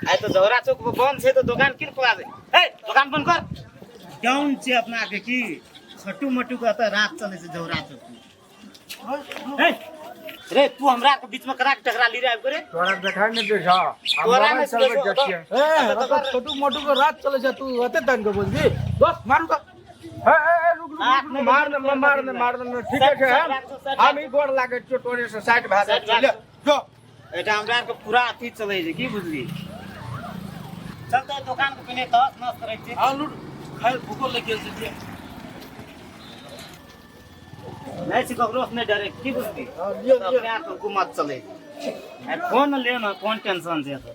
आइ तऽ झौरा चौक पर बंद छै तऽ दोकान किन खोला दे। ए, दोकान बंद कर। डाउन छै अपना के की छटू मटू के एतऽ रात चलै छै झौरा चौक में। ए, रे तू हमरा के बीच में करा के टकरा ली रे आबि के रे। तोरा देखाइ नहि दै छौ। हम तोरा मोबाइल नहि चलबैत सुनै छौ, जाइ छियै। ए रतऽ छोटू मोटू के रात चलै छै, तू एते तन के बोलबी दोस्त मारू तऽ। ए, ए, ए, रुक, रुक, रुक, रुक, मार ने मार ने मार ने, ठीके छै। हम ई गोर लागै छियौ, तोरे से साइड भए जाइ छियौ। ले जो। एटा हमरा आरके पूरा अथी चलै छै की बुझली। चल तऽ दोकान के पहिने तहस नहस करै छी। हँ लूट खाइ भूखो लागि गेल छै जे। नहि छै ककरो से नहि डरे की बुझली। हँ, लिअ, तऽ लिअ। अपने आरके हुकूमत चलै छै। आ फोन ले ने, कोन टेंशन छै एतऽ।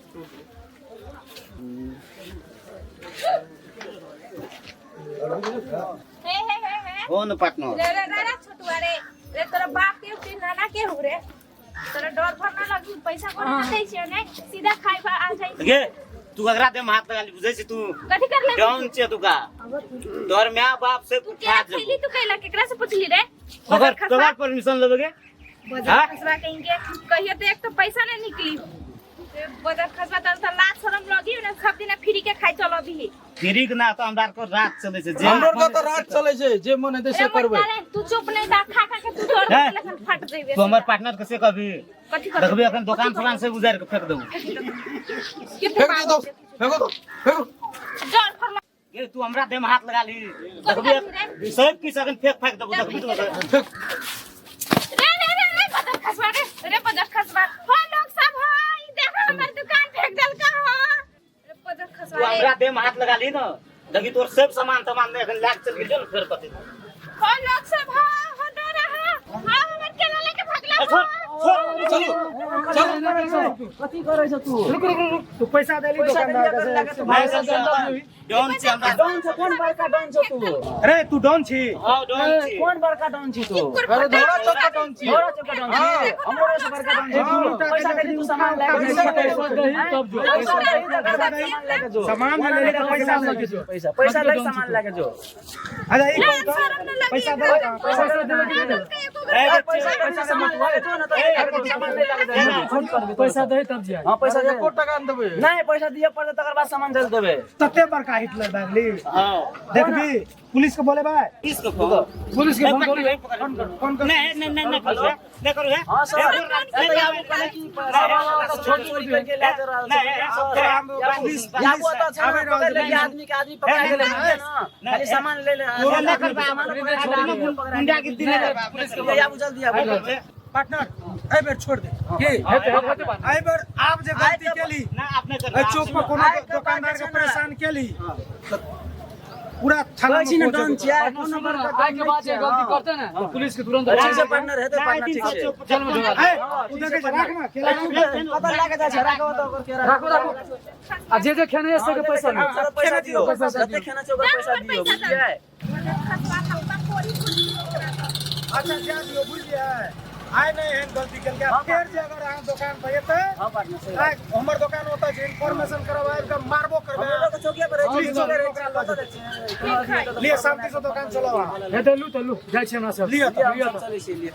हे हे हे हे फोन पार्टनर। रे रे रे रे छोटुआ रे रे, तोरा बाप के हो कि नाना के हो रे? तोरा डर भर ना लगी? पैसा कोन ना दै छियै ने, सीधा खाइ बा आ जाइ। गे तू ककरा देह में हाथ लगा ली बुझै छी तू? कथी कर ले? डाउन छै तू का तोहर my बाप से तू खा केना जेबो। खैली तू? कैला केकरा से पुछली रे? ककर बजर खसवा ककर परमिशन लेबे गे? बजर हाँ? खसवा कहीं के कहियो तो एक तो पैसा नहीं निकली। ए, बजर खसवा तब तो लाज शरम लगी ने, सब दिन फ्री के खाइ चलो भी। फ्री के ना तऽ हमरा आरके रात चलै छै जे हमरो के तऽ रात चलै छै, जे मन हेतै से रे करबै। मोटा रे, तू चुप नहीं ता खा खा के तू तोर हे? लखन फट जेबे। तू हमर पार्टनर के से कभी कथी करबे? देखबी अखन दोकान फलान से उजारि के फेंक देबू। केते फेंक दे दोस्त, फेंको दो, फेंको। डर फरमा। गे तू हमरा देह में हाथ लगा ली कथी देखबी करबी रे? सब किछु अखन फेंक फाक देबू, देखबी तू अखन। फेंक। रे रे रे रे बदर खसवा रे रे बदर खसवा हो, लोग सब हो, ई देखो हमर दुकान फेंक देलका हो रे बदर तू खसवा रे। हमरा देह में हाथ लगा ली न देखी तोर सब सामान तमान ने अखन लाग चल गेल ने फेर कथी। हो लोग सब हो हो डरा हो, हां हमर केला लेके भागला ए, छोड़ हो। छोड़। चलू चलू। कथी करै छ तू? रुक रुक रुक, तू पैसा देली पैसा दुकानदार देली के के से। तू नहीं, भागल नहीं, छै। डॉन छै हमरा। डॉन छ? कोन बड़का डॉन छ तू? अरे तू डॉन छी? हाँ डॉन छी। कोन बड़का डॉन छी तू? अरे धोरा चौक का डॉन छी। धोरा चौक डॉन छी? हमरो से बड़का डॉन छी तू। पैसा देली तू सामान लए के पैसा पैसा दही, दही तब जो। पैसा दही तकर बाद सामान लए के जो। सामान ले ले के पैसा दे। जो पैसा पैसा ले सामान लए के जो। अच्छा ई लाज कहू तऽ, शरम न लगी पैसा दे। एकरा? पैसा देबे कि नहि? ए, पैसा पैसा सामान लए के जो न तऽ सामान नहि लए के जो। फोन करबे, पैसा दे तब जाए। हां पैसा दे। एको टका नहि देबै। नहीं पैसा दिए पड़ते तकर बाद सामान जल देबे। तते बड़का हिटलर भए गेली। हाँ देखबी पुलिस के बोलेबै। पुलिस के फोन। पुलिस के फोन करू। फोन कर। नहीं नहीं नहीं नहीं करू है, नहीं करू है। हां सर, नहीं, ए तऽ आबू कहले कि सामान छोटी चोरी करके ले जा रहल छै। नहीं, पुलिस आबू तऽ छै आबै ने, रहल पकड़ छै। ले आदमी के, आदमी पकड़ा गेलै ने, खाली सामान ले ले। नहीं करबा, गुंडागिर्दी नहीं करबा। पुलिस के आबू जल्दी आबू। पार्टनर एहि बेर छोड़ दे की हेतै हेतै बात। एहि बेर आब जे गलती केली ना आपने एहि करबा। चौक पर कोनो आइ के दुकानदार बाद के जे छै ने- परेशान केली तऽ पूरा थाना कहै छी में ने डॉन पहुँचेबो। छियै, कोनो बड़का आइ के बाद जे गलती करते ने तो पुलिस के तुरंत ठीक छै पार्टनर, हेतै पार्टनर, ठीक छै। जेल में ढुका ए, तू देखै छै, राख ना केला। पता लागे जाइ छै, राखो तऽ ओकर केरा। राखो राखो, आ जे जे खेने से के पैसा ले। ओकरा पैसा दियौ, पैसा दियौ। जते खेना छै ओकर पैसा दियौ, बुझलियै? बदर खसवा हल्का कोरी कोरी ओकरा तऽ। अच्छा जा दियौ बुझलियै, आइ नहि एहन गलती केलकै आ फेर जे अगर अहाँ दोकान पर एतै, हां पार्टनर सही बात। आइ हमर दोकान ओतऽ छै, इन्फॉर्मेशन करब आबि कऽ मारबो करबै। हमरो लोग चौकिया पर रहै पुलिस छी, चौकिया रहै ओकरा छी, लऽ कतऽ जेतै। जाइ छियै? कोनो अथी हेतै तऽ लिअ शान्ति से दोकान चलाउ अहाँ। हेतै लू तऽ लू, जाइ छी हमरा सब। लिअ तऽ। हम सब चलै छी, लिअ।